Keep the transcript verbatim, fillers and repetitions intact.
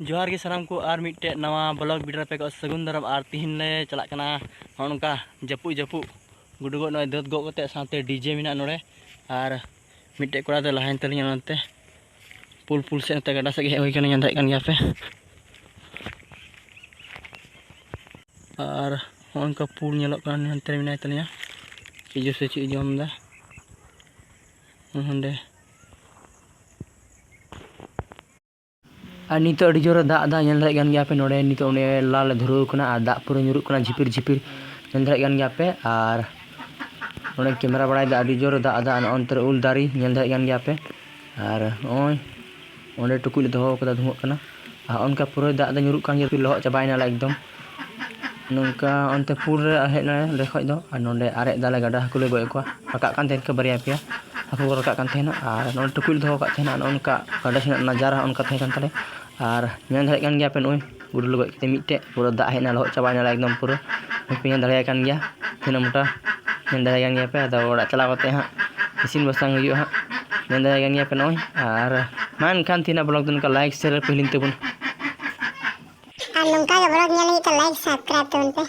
ᱡᱚᱦᱟᱨ ᱜᱮ ᱥᱟᱱᱟᱢ ᱠᱚ, ᱟᱨ ᱢᱤᱫᱴᱮᱡ ᱱᱟᱣᱟ vlog video ᱨᱮ ᱟᱯᱮ ᱠᱚ ᱥᱟᱹᱜᱩᱱ ᱫᱟᱨᱟᱢ᱾ ᱟᱨ ᱛᱤᱦᱤᱧ ᱞᱮ ᱪᱟᱞᱟᱜ ᱠᱟᱱᱟ ᱱᱚᱜᱼᱚ ᱱᱚᱝᱠᱟ ᱡᱟᱹᱯᱩᱫ ᱡᱟᱹᱯᱩᱫ ᱜᱩᱰᱩ ᱜᱚᱡ, ᱱᱚᱜᱼᱚᱭ ᱫᱟᱹᱛ ᱜᱚᱜ ᱠᱟᱛᱮ ᱥᱟᱶᱛᱮ DJ ᱢᱮᱱᱟᱜᱼᱟ ᱱᱚᱰᱮ᱾ ᱟᱨ ᱢᱤᱫᱴᱮᱡ ᱠᱚᱲᱟ ᱫᱚ ᱞᱟᱦᱟᱭᱮᱱ ᱛᱟᱹᱞᱤᱧᱟ ᱱᱚᱱᱛᱮ ᱯᱩᱞ ᱯᱩᱞ ᱥᱮᱫ, ᱱᱚᱛᱮ ᱜᱟᱰᱟ ᱥᱮᱫ ᱜᱮ ᱦᱮᱡ ᱦᱩᱭ ᱠᱟᱱᱟ, ᱧᱮᱞ ᱫᱟᱲᱮᱭᱟᱜ ᱠᱟᱱ ᱜᱮᱭᱟ ᱯᱮ᱾ ᱟᱨ ᱱᱚᱜᱼᱚ ᱱᱚᱝᱠᱟ ᱯᱩᱞ ᱧᱮᱞᱚᱜ ᱠᱟᱱᱟ, ᱩᱱᱤ ᱦᱟᱱᱛᱮ ᱨᱮ ᱢᱮᱱᱟᱭ ᱛᱟᱹᱞᱤᱧᱟ, ᱛᱤᱡᱩ ᱥᱮ ᱪᱮᱫ ᱡᱚᱢ ᱮᱫᱟ ᱦᱟᱸᱰᱮ᱾ ᱟᱨ ᱱᱤᱛᱚᱜ ᱟᱹᱰᱤ ᱡᱳᱨᱮ ᱫᱟᱜ ᱮᱫᱟ, ᱧᱮᱞ ᱫᱟᱲᱮᱭᱟᱜ ᱠᱟᱱ ᱜᱮᱭᱟ ᱯᱮ᱾ ᱱᱚᱰᱮ ᱱᱤᱛᱚᱜ ᱚᱱᱮ ᱞᱟ ᱞᱮ ᱫᱷᱩᱨᱟᱹᱣ ᱠᱟᱱᱟ ᱟᱨ ᱫᱟᱜ ᱯᱩᱨᱟᱹ ᱧᱩᱨᱩᱜ ᱠᱟᱱᱟ ᱡᱷᱤᱯᱤᱨ ᱡᱷᱤᱯᱤᱨ, ᱧᱮᱞ ᱫᱟᱲᱮᱭᱟᱜ ᱠᱟᱱ ᱜᱮᱭᱟ ᱯᱮ᱾ ᱟᱨ ᱱᱚᱰᱮ ᱠᱮᱢᱮᱨᱟ ᱵᱟᱲᱟᱭᱮᱫᱟ, ᱟᱹᱰᱤ ᱡᱳᱨᱮ ᱫᱟᱜ ᱮᱫᱟ᱾ ᱟᱨ ᱱᱚᱜᱼᱚ ᱱᱚᱱᱛᱮ ᱨᱮ ᱩᱞ ᱫᱟᱨᱮ, ᱧᱮᱞ ᱫᱟᱲᱮᱭᱟᱜ ᱠᱟᱱ ᱜᱮᱭᱟ ᱯᱮ᱾ ᱟᱨ ᱱᱚᱜᱼᱚᱭ ᱚᱸᱰᱮ ᱴᱩᱠᱩᱡ ᱞᱮ ᱫᱚᱦᱚ ᱠᱟᱫᱟ, ᱫᱷᱩᱣᱟᱹᱜ ᱠᱟᱱᱟ᱾ ᱟᱨ ᱚᱱᱠᱟ ᱯᱩᱨᱟᱹᱭ ᱫᱟᱜ ᱮᱫᱟ, ᱧᱩᱨᱩᱜ ᱠᱟᱱ ᱜᱮᱭᱟ, ᱞᱚᱦᱚᱫ ᱪᱟᱵᱟᱭᱮᱱᱟᱞᱮ ᱮᱠᱫᱚᱢ᱾ ᱱᱚᱝᱠᱟ ᱚᱱᱛᱮ ᱯᱩᱞ ᱨᱮ ᱦᱮᱡ ᱮᱱᱟᱞᱮ ᱚᱸᱰᱮ ᱠᱷᱚᱡ ᱫᱚ᱾ ᱟᱨ ᱱᱚᱰᱮ ᱟᱨᱮᱡ ᱫᱟᱞᱮ, ᱜᱟᱰᱟ ᱦᱟᱹᱠᱩ ᱞᱮ ᱜᱚᱡ ᱠᱚᱣᱟ, ᱨᱟᱠᱟᱵ ᱠᱟᱱ ᱛᱟᱦᱮᱸᱱ ᱠᱚ ᱵᱟᱨᱭᱟ ᱯᱮᱭᱟ ᱦᱟᱹᱠᱩ ᱠᱚ ᱨᱟᱠᱟᱵ ᱠᱟᱱ ᱛᱟᱦᱮᱱᱟ᱾ ᱟᱨ ᱱᱚᱰᱮ ᱴᱩᱠᱩᱡ ᱞᱮ ᱫᱚᱦᱚ ᱠᱟᱜ ᱛᱟᱦᱮᱱᱟ, ᱱᱚᱜᱼᱚ ᱱᱚᱝᱠᱟ ᱜᱟᱰᱟ ᱥᱮᱱᱟᱜ ᱱᱟᱡᱟᱨᱟ ᱚᱱᱠᱟ ᱛᱟᱦᱮᱸ ᱠᱟᱱ ᱛᱟᱞᱮ᱾ ᱟᱨ ᱧᱮᱞ ᱫᱟᱲᱮᱭᱟᱜ ᱠᱟᱱ ᱜᱮᱭᱟ ᱯᱮ, ᱱᱚᱜᱼᱚᱭ ᱜᱩᱰᱩ ᱞᱮ ᱜᱚᱡ ᱠᱟᱛᱮ ᱢᱤᱫᱴᱮᱡ ᱯᱩᱨᱟᱹ ᱫᱟᱜ ᱦᱮᱡ ᱮᱱᱟ, ᱞᱚᱦᱚᱫ ᱪᱟᱵᱟᱭᱮᱱᱟᱞᱮ ᱮᱠᱫᱚᱢ ᱯᱩᱨᱟᱹ᱾ ᱯᱮ ᱧᱮᱞ ᱫᱟᱲᱮᱭᱟᱜ ᱠᱟᱱ ᱜᱮᱭᱟ ᱛᱤᱱᱟᱹᱜ ᱢᱚᱴᱟ, ᱧᱮᱞ ᱫᱟᱲᱮᱭᱟᱜ ᱠᱟᱱ ᱜᱮᱭᱟ ᱯᱮ᱾ ᱟᱫᱚ ᱚᱲᱟᱜ ᱪᱟᱞᱟᱣ ᱠᱟᱛᱮ ᱦᱟᱸᱜ ᱤᱥᱤᱱ ᱵᱟᱥᱟᱝ ᱦᱩᱭᱩᱜᱼᱟ ᱦᱟᱸᱜ, ᱧᱮᱞ ᱫᱟᱲᱮᱭᱟᱜ ᱠᱟᱱ ᱜᱮᱭᱟ ᱯᱮ ᱱᱚᱜᱼᱚᱭ᱾ ᱟᱨ ᱢᱟ ᱮᱱᱠᱷᱟᱱ ᱛᱮᱦᱮᱧᱟᱜ vlog ᱫᱚ ᱱᱚᱝᱠᱟ, like share ᱯᱟᱹᱦᱤᱞᱤᱧ ᱛᱟᱵᱚᱱ᱾ ᱟᱨ ᱱᱚᱝᱠᱟ ᱜᱮ vlog ᱧᱮᱞ ᱞᱟᱹᱜᱤᱫ ᱛᱮ like subscribe ᱛᱟᱵᱚᱱ ᱯᱮ᱾